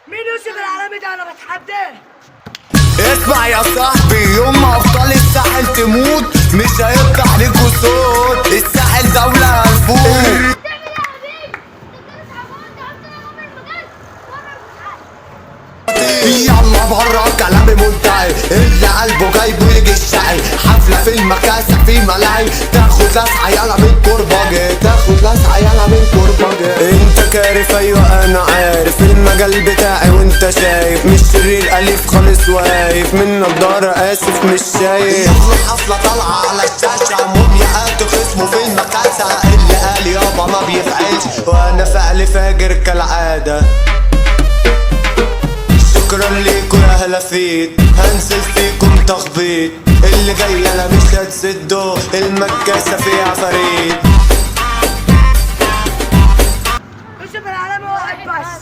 مين يوسف العالمي ده؟ انا بتحداه. اسمع يا صاحبي، يوم ما ابطال الساحل تموت مش هيفتح ليكوا صوت. الساحل دولة هنفوت. بتعمل ايه يا حبيبي؟ انت بتلعب، انت عرفت انا عمري المجال بره المتعة. يلا بره، كلامي منتهي، اللي قلبه جايبه يجي الشقي. حفلة في المكاسة في ملاهي، تاخد لسعة يلا من كرباجي، تاخد لسعة يلا من كرباجي. انت كارف، ايوه انا عارف المجال بتاعي وانت شايف، مش شرير اليف خالص وهايف من نضارة، اسف مش شايف. يلا حفلة طالعة على الشاشة، مومياءات خصمه في المكاسة. اللي قال يابا ما بيفعلش، وانا فعل فاجر كالعادة. شكرا ليكم يا هلافيت، هنزل فيكم تخبيط. اللي جاي انا مش هتسده، المكاسة في عفاريت. يوسف العالمي واحد بس.